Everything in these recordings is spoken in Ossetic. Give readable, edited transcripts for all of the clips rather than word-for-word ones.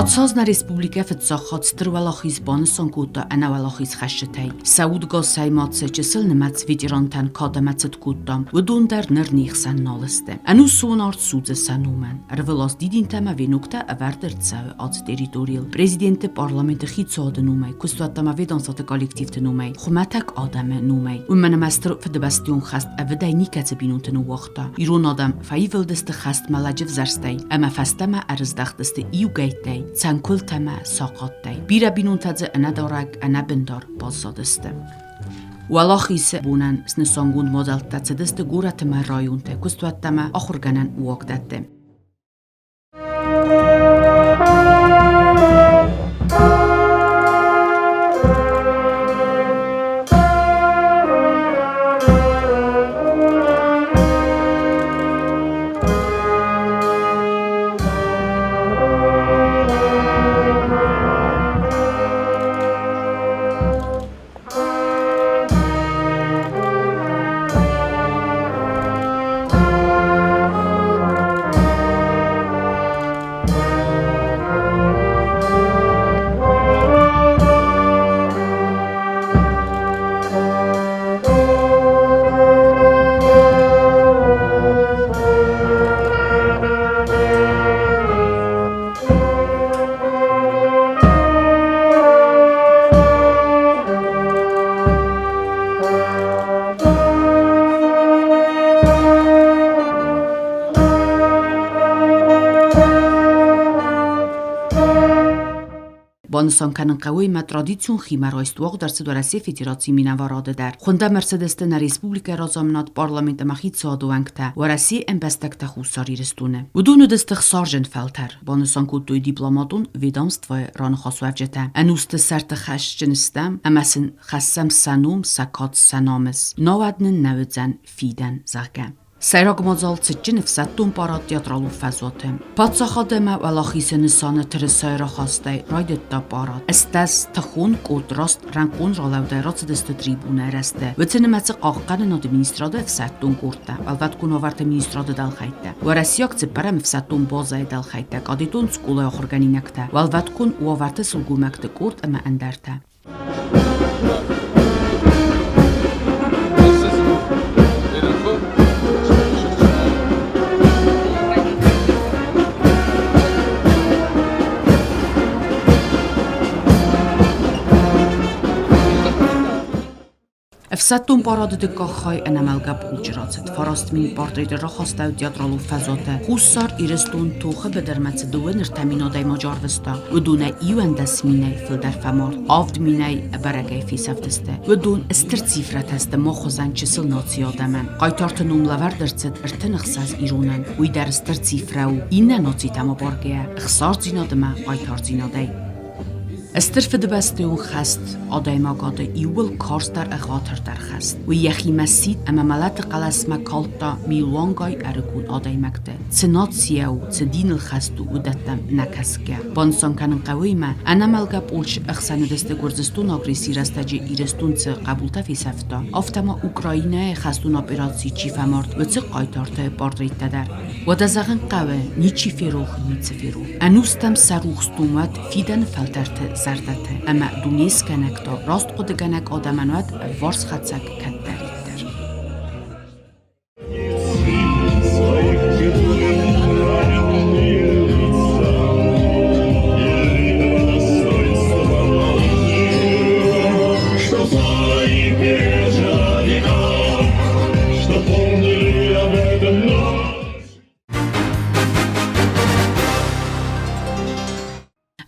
Ацы аз нӕ республикӕ фыццаг хатт Стыр Уӕлахиз банысан кодта ӕнӕуӕлахизхӕсджытӕй. Сӕ удгасӕй ма цы чысыл нымӕц ветерантӕн кад ӕмӕ цыт кодтам, уыдон дӕр ныр не хсӕн нал сты. Ӕнусон арт судзы сӕ номӕн. Ӕрвылаз дидинтӕ ӕмӕ веноктӕ ӕвӕрд ӕрцӕуы ацы территорийыл. Президенты парламенты хицауады номӕй, куыстуӕттӕ ӕмӕ ведомствоты коллективты номӕй, хуымӕтӕг адӕмы номӕй. Уымӕн ӕмӕ Стыр Фыдыбӕстӕйон хӕст ӕвыдӕй никӕцы бинонты ныууагъта. Ирон адӕм фӕивылдысты хӕстмӕ лӕджы взӕрстӕй ӕмӕ фӕстӕмӕ ӕрыздӕхтысты иугӕйттӕй, цӕнкуылтӕ ӕмӕ сахъаттӕй. Бирӕ бинонтӕ дзы ӕнӕдарӕг, ӕнӕбындар баззадысты. Уӕлахизы бонӕн снысангонд мадзӕлттӕ цыдысты горӕты ӕмӕ районты куыстуӕттӕ ӕмӕ ахуыргӕнӕн уагдӕтты. Банысан кӕнын хъӕуы, ӕмӕ традицион химӕрайст уагъд ӕрцыд Уӕрӕсейы Федерацийы минӕварады дӕр. Хуынд ӕм ӕрцыдысты нӕ республикӕйы разамынад, парламент ӕмӕ хицауады уӕнгтӕ, Уӕрӕсейы ӕмбӕстӕгтӕ Хуссар Ирыстоны. Уыдон уыдысты хсарджын фӕлтӕр, банысан кодтой дипломатон ведомствойы раныхасуӕвджытӕ. Ӕнусты сӕрты хӕсджын стӕм ӕмӕ сын хӕссӕм сӕ ном, сӕ кад, сӕ намыс. Науӕд нын нӕ уыдзӕн фидӕн, зӕгъгӕ. Сӕйраг мадзал цытджын ӕфсӕддон парад театралон фӕзуаты. Паддзахад ӕмӕ Уӕлахизы нысаны тырысайы рахастӕй райдыдта парад. Стӕс тыхон къорд раст рӕнхъон ралӕудӕй рацыдысты трибунӕйы рӕзты. Уыцы нымӕцы хъахъхъӕнынады министрады ӕфсӕддон къордтӕ, уӕлвӕткон уавӕрты министрады дӕлхӕйттӕ, уӕрӕсейаг цыппӕрӕм ӕфсӕддон базӕйы дӕлхӕйттӕ, кадетон скъолайы ахуыргӕнинӕгтӕ, уӕлвӕткон уавӕрты сылгоймӕгты къорд ӕмӕ ӕндӕртӕ. Ӕфсӕддон парады дыккаг хай ӕнӕмӕлгӕ полчъы рацыд. 9000 портреты рахастӕуыд театралон фӕзуаты. Хуссар Ирыстон тохы быдырмӕ цы дыууӕ 3 мин адӕймаджы арвыста, уыдонӕй 11 минӕй фылдӕр фӕмард, авд минӕй ӕбӕрӕгӕй фесӕфтысты. Уыдон стыр цифрӕтӕ сты махуызӕн чысыл нацийы адӕмӕн. Хъайтарты ном лӕвӕрд ӕрцыд 36 иронӕн. Уый дӕр стыр цифрӕ у иннӕ нацитӕм абаргӕйӕ, ӕхсардзинад ӕмӕ хъайтардзинадӕй. Стыр Фыдыбӕстӕйон хӕст адӕймагады иууыл карздӕр ӕгъатырдӕр хӕст. Уый йӕхимӕ сидт ӕмӕ мӕлӕты хъӕлӕсмӕ калдта милуангай ӕрыгон адӕймӕгты. Цы нацийӕ у, цы диныл хӕст у, уыдӕттӕм нӕ кӕсгӕ. Банысан кӕнын хъӕуы ӕмӕ ӕнӕмӕлгӕ полчъы ӕхсӕн уыдысты Гуырдзыстон агрессийы рӕстӕджы Ирыстон цы хъӕбултӕ фесӕфта, афтӕ ма Украинӕйы хӕстон операцийы чи фӕмард, уыцы хъайтарты портреттӕ дӕр. Уӕдӕ зӕгъын хъӕуы, ничи ферох, ницы ферох. Ӕнустӕм сӕ рухс домуат фидӕны фӕлтӕрты зӕрдӕты ӕмӕ дунескӕнӕг та раст хъуыдыгӕнӕг адӕмӕн уӕд ӕвварсхӕцӕг кӕддӕриддӕр. Что помнили об этом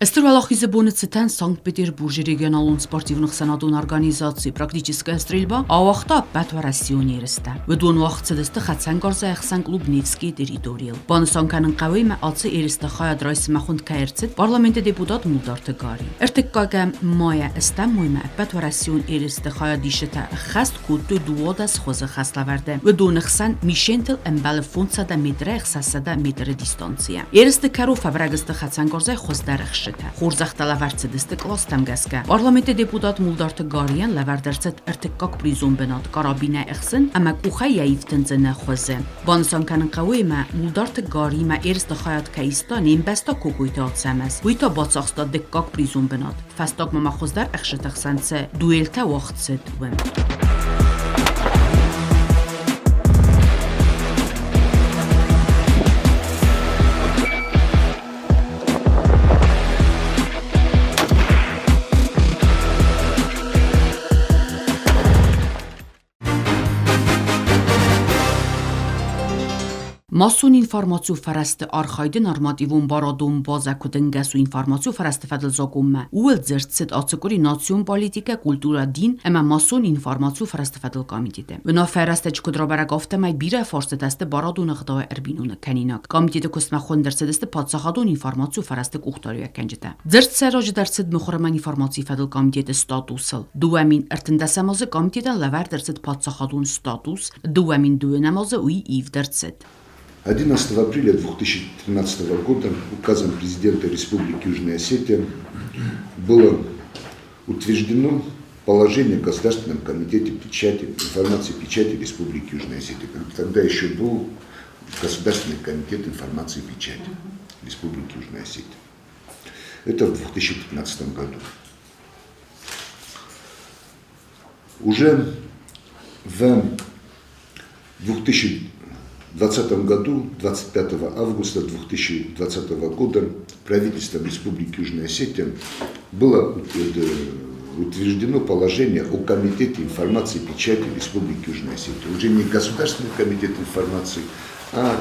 Стыр Уӕлахизы боны цытӕн Санкт-Петербурджы регионалон спортивон ӕхсӕнадон организаци «Практическая стрельба» ауагъта ӕппӕтуӕрӕсеон ерыстӕ. Уыдон уагъд цыдысты хӕцӕнгарзы ӕхсӕн клуб «Невскийы» территорийыл. Банысан кӕнын хъӕуы ӕмӕ ацы ерысты хайад райсынмӕ хуынд кӕй ӕрцыд парламенты депутат Мулдарты Гарри. Ӕртыккӕгӕм майӕ стӕм моймӕ ӕппӕтуӕрӕсеон ерысты хайадисджытӕ ӕххӕст кодтой 12 хуызы хӕслӕвӕрды. Уыдоны хсӕн мишентыл ӕмбӕлы 500 метрӕй 600 метры дистанцийӕ. Ерысты кӕрон фӕбӕрӕг сты хӕцӕнгарзӕй хуыздӕр ӕхсджытӕ. Хорзӕхтӕ лӕвӕрд цыдысты къластӕм гӕсгӕ. Парламенты депутат Мулдарты Гарийӕн лӕвӕрд ӕрцыд ӕртыккаг призон бынат карабинӕй ӕхсын ӕмӕ къухӕй йӕ ифтындзыны хуызы. Банысан кӕнын хъӕуы ӕмӕ Мулдарты Гаримӕ ерысты хайад кӕй иста не мбӕстаг Кокойты Ацӕмӕз, уый та бацахста дыккаг призон бынат. Фӕстагмӕ ма хуыздӕр ӕхсыты хсӕн цы дуэлтӕ уагъд цыд, уым. Массон информацион фӕрӕзты архайды нормативон барадон базӕ куыд ӕнгӕс у информацион фӕрӕзты фӕдыл закъонмӕ, ууыл дзырд цыд ацы къуыри национ политикӕ, культурӕ, дин ӕмӕ массон информацион фӕрӕзты фӕдыл комитеты. Уынаффӕ рӕстӕджы куыд рабӕрӕг, афтӕмӕй бирӕ фарстытӕ сты барадон ӕгъдауӕй ӕрбиноныг кӕнинаг. Комитеты куыстмӕ хуынд ӕрцыдысты паддзахадон информацион фӕрӕзты къухдариуӕггӕнджытӕ. Дзырд сӕ раджы дӕр цыд мыхуыр ӕмӕ информацийы фӕдыл комитеты статусыл. 2013 азы комитетӕн лӕвӕрд ӕрцыд паддзахадон статус, 2002 азы уый ивд ӕрцыд. 11 апреля 2013 года указом президента Республики Южная Осетия было утверждено положение о Государственном комитете печати, информации и печати Республики Южная Осетия. Тогда еще был Государственный комитет информации и печати Республики Южная Осетия. Это в 2015 году. Уже в 2020 году, 25 августа 2020 года, правительством Республики Южная Осетия было утверждено положение о Комитете информации и печати Республики Южная Осетия. Уже не Государственный комитет информации, а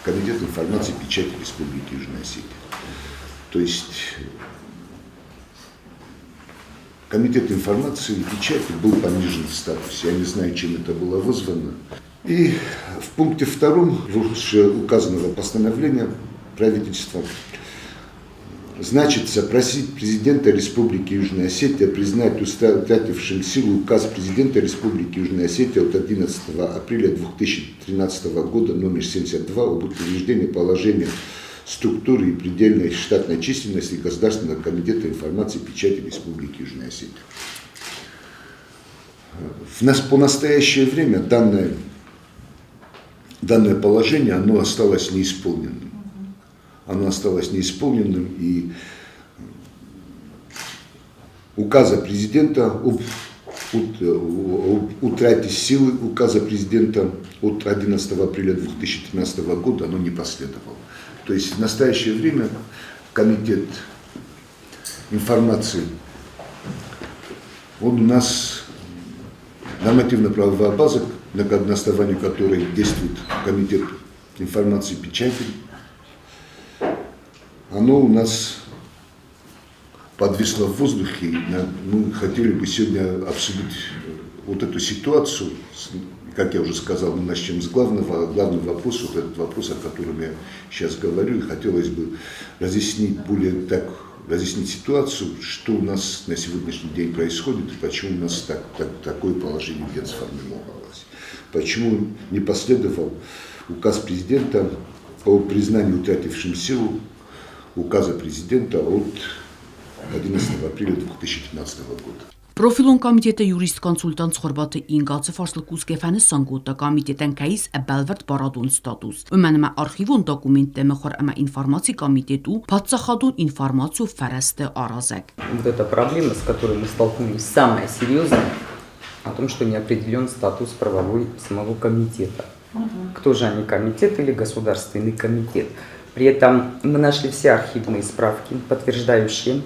Комитет информации и печати Республики Южная Осетия. То есть Комитет информации и печати был понижен в статусе. Я не знаю, чем это было вызвано. И в пункте втором указанного постановления правительства значится просить президента Республики Южная Осетия признать утратившим силу указ президента Республики Южная Осетия от 11 апреля 2013 года номер 72 об утверждении положения структуры и предельной штатной численности Государственного комитета информации и печати Республики Южная Осетия. По настоящее время данное положение оно осталось неисполненным. Оно осталось неисполненным, и указа президента об утрате силы указа президента от 11 апреля 2013 года оно не последовало. То есть в настоящее время комитет информации, он у нас нормативно-правовая база, на основании которой действует комитет информации и печати, оно у нас подвисло в воздухе. Мы хотели бы сегодня обсудить вот эту ситуацию. Как я уже сказал, мы начнем с главного. Главный вопрос, вот этот вопрос, о котором я сейчас говорю, и хотелось бы разъяснить более так, разъяснить ситуацию, что у нас на сегодняшний день происходит и почему у нас такое положение дел сформировалось. Почему не последовал указ президента о признании утратившим силу указа президента от 11 апреля 2015 года. Профилон комитеты юрист-консультант Цхуырбаты Инга ацы фарстыл кусгӕ фӕнысан кодта, комитетӕн кӕй ис бӕлвырд барадон статус. Уымӕн ӕмӕ архивон документты мыхуыр ӕмӕ информацийы комитет у паддзахадон информацион фӕрӕзты аразӕг. Вот эта проблема, с которой мы столкнулись, самая серьезная, о том, что не определен статус правовой самого комитета. Кто же они, комитет или государственный комитет? При этом мы нашли все архивные справки, подтверждающие,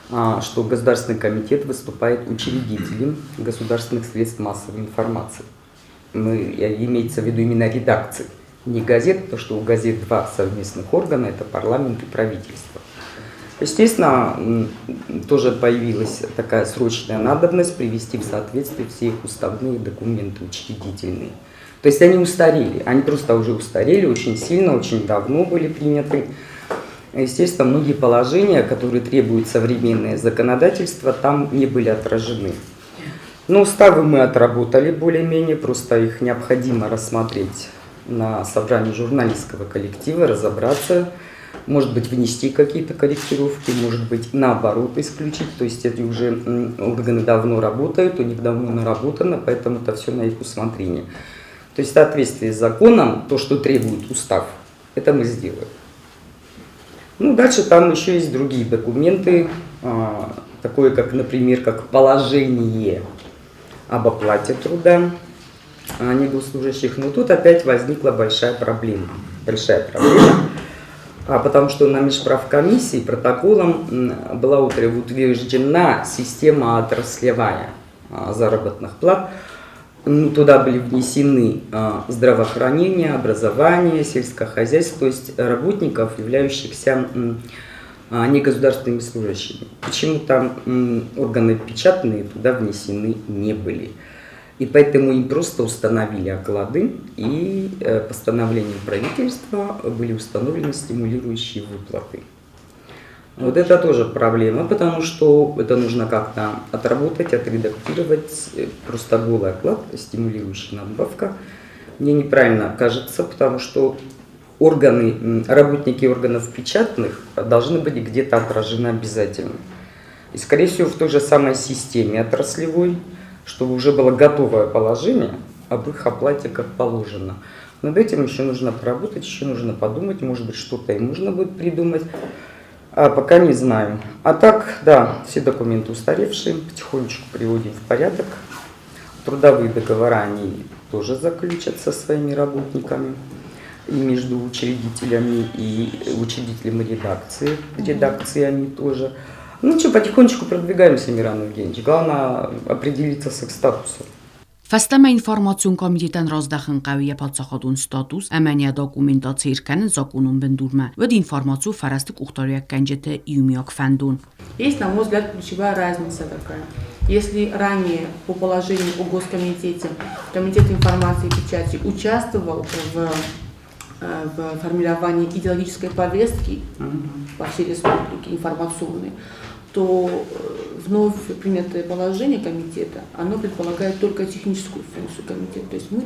что Государственный комитет выступает учредителем государственных средств массовой информации. Имеется в виду именно редакции, не газет, потому что у газет два совместных органа, это парламент и правительство. Естественно, тоже появилась такая срочная надобность привести в соответствие все их уставные документы учредительные. То есть они устарели, они просто уже устарели очень сильно, очень давно были приняты. Естественно, многие положения, которые требуют современное законодательство, там не были отражены. Но уставы мы отработали более-менее, просто их необходимо рассмотреть на собрании журналистского коллектива, разобраться. Может быть, внести какие-то корректировки, может быть, наоборот исключить. То есть эти уже органы давно работают, у них давно наработано, поэтому это все на их усмотрение. То есть в соответствии с законом, то, что требует устав, это мы сделаем. Ну, дальше там еще есть другие документы, такое как, например, как положение об оплате труда негосслужащих. Но тут опять возникла большая проблема. Большая проблема, потому что на межправкомиссии протоколом была утверждена система отраслевая заработных плат. Ну, туда были внесены здравоохранение, образование, сельское хозяйство, то есть работников, являющихся негосударственными служащими. Почему там органы печатные туда внесены не были. И поэтому им просто установили оклады, и постановлением правительства были установлены стимулирующие выплаты. Вот это тоже проблема, потому что это нужно как-то отработать, отредактировать. Просто голый оклад, стимулирующая надбавка. Мне неправильно кажется, потому что органы, работники органов печатных должны быть где-то отражены обязательно. И, скорее всего, в той же самой системе отраслевой, чтобы уже было готовое положение об их оплате как положено. Над этим еще нужно поработать, еще нужно подумать, может быть, что-то и можно будет придумать. А пока не знаю. А так, да, все документы устаревшие, потихонечку приводим в порядок. Трудовые договора они тоже заключат со своими работниками и между учредителями, и учредителем редакции. Редакции они тоже. Ну что, потихонечку продвигаемся, Миран Евгеньевич. Главное определиться с их статусом. Фӕстӕмӕ информацион комитетӕн раздӕхын хъӕуы йӕ паддзахадон статус ӕмӕ йӕ документаци ӕркӕнын закъонон бындурмӕ, уӕд информацион фӕрӕзты къухдариуӕггӕнджыты иумиаг фӕндон. Есть, на мой взгляд, ключевая разница такая. Если ранее по положению о Госкомитете Комитет информации и печати участвовал в формировании идеологической повестки по всей республике, информационной, то вновь принятое положение комитета, оно предполагает только техническую функцию комитета. То есть мы,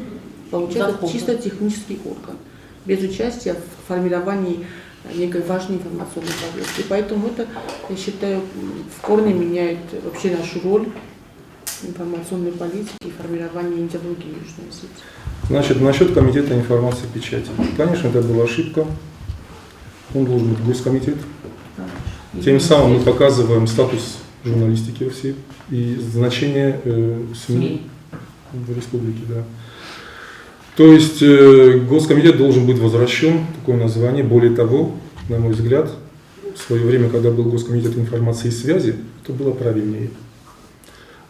получается, чисто технический орган, без участия в формировании некой важной информационной повестки. Поэтому это, я считаю, в корне меняет вообще нашу роль информационной политики и формирования идеологии Южной Осетии. Значит, насчет комитета информации и печати. Конечно, это была ошибка. Он должен быть госкомитет. Тем самым мы показываем статус журналистики во всей и значение СМИ в республике. Да. То есть госкомитет должен быть возвращен, такое название. Более того, на мой взгляд, в свое время, когда был Госкомитет информации и связи, это было правильнее.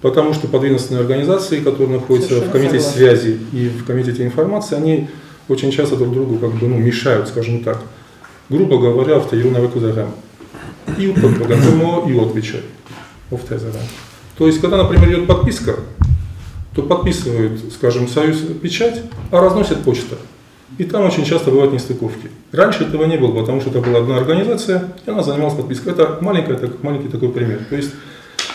Потому что подведомственные организации, которые находятся в комитете связи и в комитете информации, они очень часто друг другу как бы, ну, мешают, скажем так. Грубо говоря, и и отвечай. То есть, когда, например, идет подписка, то подписывают, скажем, Союз Печать, а разносит почта. И там очень часто бывают нестыковки. Раньше этого не было, потому что это была одна организация, и она занималась подпиской. Это маленький такой пример. То есть,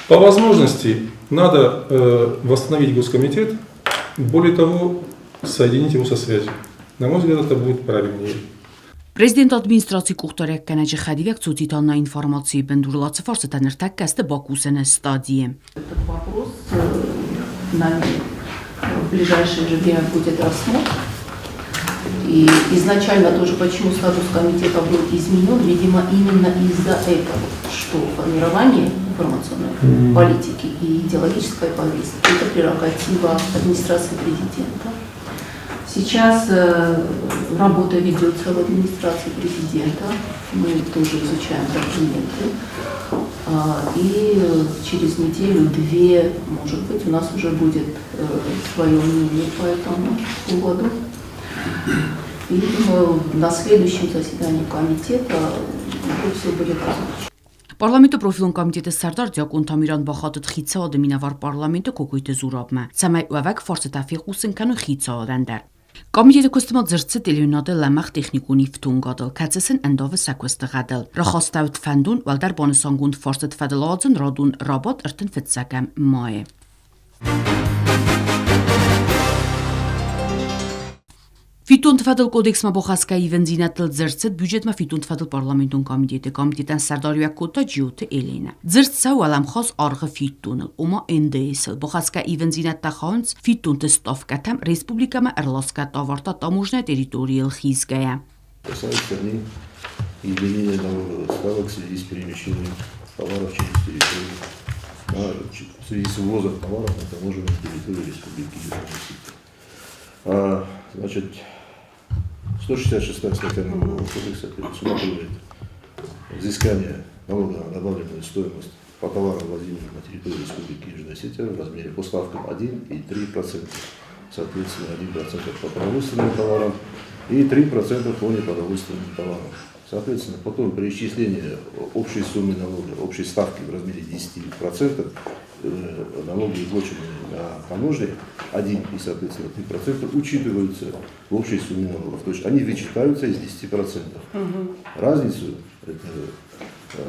по возможности надо восстановить госкомитет, более того, соединить его со связью. На мой взгляд, это будет правильнее. Президент администрации къухдариуӕггӕнӕджы хӕдивӕг Цоциты Анна информацийы бындурыл ацы фарстытӕ ныртӕккӕ сты бакусыны стадийы. Этот вопрос нами в ближайшее же время будет рассмотрен. И изначально тоже, почему статус комитета был изменен, видимо, именно из-за этого, что формирование информационной политики и идеологической повестки – это прерогатива администрации президента. Сейчас работа ведется в администрации президента, мы тоже изучаем документы, и через неделю-две, может быть, у нас уже будет свое мнение по этому поводу. И думаю, на следующем заседании комитета уже все будет озвучено. Парламенты профилон комитеты сӕрдар Диакъонты Амиран бахатыд хицауады минӕвар парламенты Кокойты Зурабмӕ, цӕмӕй уӕвӕг фарстытӕ фехъусын кӕной хицауадӕн дӕр. Комитеты куысты ма дзырд цыд телеуынынады лӕмӕгъ техникон ифтонгадыл, кӕцы сын ӕндавы сӕ куысты гъӕдыл. Рахастӕуыд фӕндон уӕлдӕр банысангонд фарстыты фӕдыл ауадзын радон рабадт 31 майы. Фиддонты фӕдыл кодексмӕ бахӕсгӕ ивындзинӕдтыл дзырд цыд бюджетмӕ фиддонты фӕдыл парламентон комитеты. Комитетӕн сӕрдариуӕг кодта Джиоты Еленӕ. Дзырд цӕуы уӕлӕмхас аргъы фиддоныл, ома НДС-ыл. Бахӕсгӕ ивындзинӕдтӕ хауынц фиддонты ставкӕтӕм республикӕмӕ ӕрласгӕ товартӕ таможнӕйы территорийыл хизгӕйӕ. Касаются они изменения налоговых ставок в связи с перемещением товаров через территорию, в связи с ввозом товаров на таможенную территорию Республики Южная Осетия. Значит, 166 статья Налогового кодекса предусматривает взыскание налога на добавленную стоимость по товарам, ввозимым на территорию Республики Южная Осетия в размере по ставкам 1 и 3%. Соответственно, 1% по продовольственным товарам и 3% по непродовольственным товарам. Соответственно, потом при исчислении общей суммы налога, общей ставки в размере 10% налоги, уплоченные на таможне, 1 и, соответственно, 3% учитываются в общей сумме налогов. То есть они вычитаются из 10%. Разницу,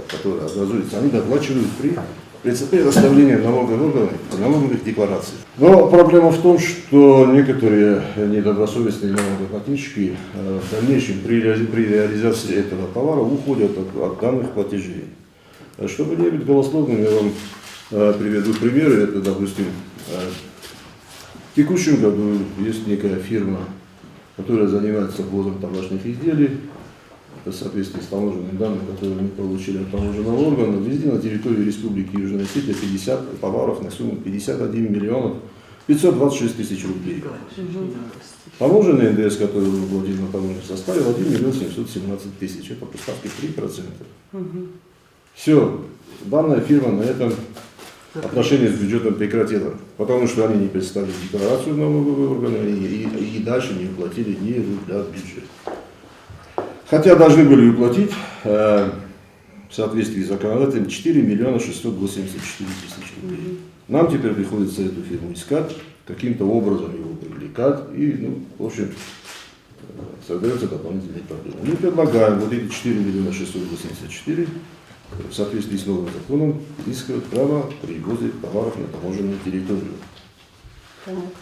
которая образуется, они доплачивают при предоставлении налоговых органов налоговых деклараций. Но проблема в том, что некоторые недобросовестные налогоплательщики в дальнейшем при реализации этого товара уходят от данных платежей. Чтобы не быть голословным, я вам приведу примеры. Это, допустим, в текущем году есть некая фирма, которая занимается ввозом табачных изделий. Это в соответствии с таможенными данными, которые мы получили от таможенного органа, ввезли на территорию Республики Южная Осетия 50 товаров на сумму 51 миллионов 526 тысяч рублей. Таможенный НДС, который был уплатил на таможне, составил 1 миллион 717 тысяч. Это по ставке 3%. Все, данная фирма на этом отношения с бюджетом прекратила, потому что они не представили декларацию в налоговые органы и дальше не уплатили ни рубля в бюджет. Хотя должны были уплатить в соответствии с законодательством 4 миллиона 684 тысячи рублей. Нам теперь приходится эту фирму искать, каким-то образом его привлекать и, ну, в общем, создаются дополнительные проблемы. Мы предлагаем вот эти 4 миллиона 684 в соответствии с новым законом изыскивать право при ввозе товаров на таможенную территорию.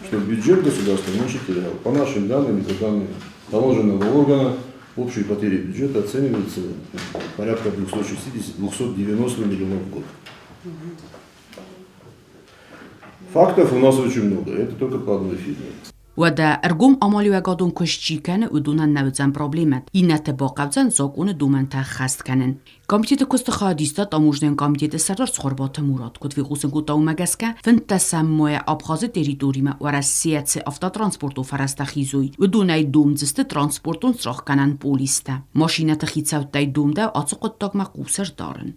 Чтобы бюджет государства меньше терял. По нашим данным и по данным таможенного органа, общие потери бюджета оцениваются порядка 260-290 миллионов в год. Фактов у нас очень много, это только по одной фирме. Уӕдӕ ӕргом амалиуӕгадон куыст чи кӕны, уыдонӕн нӕ уыдзӕн проблемӕт, иннӕты бахъӕудзӕн закъоны домӕнтӕ ӕххӕст кӕнын. Комитеты куысты хайадиста таможнӕйон комитеты сӕрдар Цхуырбаты Мурат. Куыд фехъусын кодта, уымӕ гӕсгӕ, 15 мӕйӕ Абхазы территоримӕ Уӕрӕсейӕ цы автотранспортон фӕрӕзтӕ хизой, уыдонӕй домдзысты транспортон цырагъкӕнӕн полистӕ. Машинӕты хицӕуттӕй домдӕуы ацы хъуыддагмӕ хъус ӕрдарын.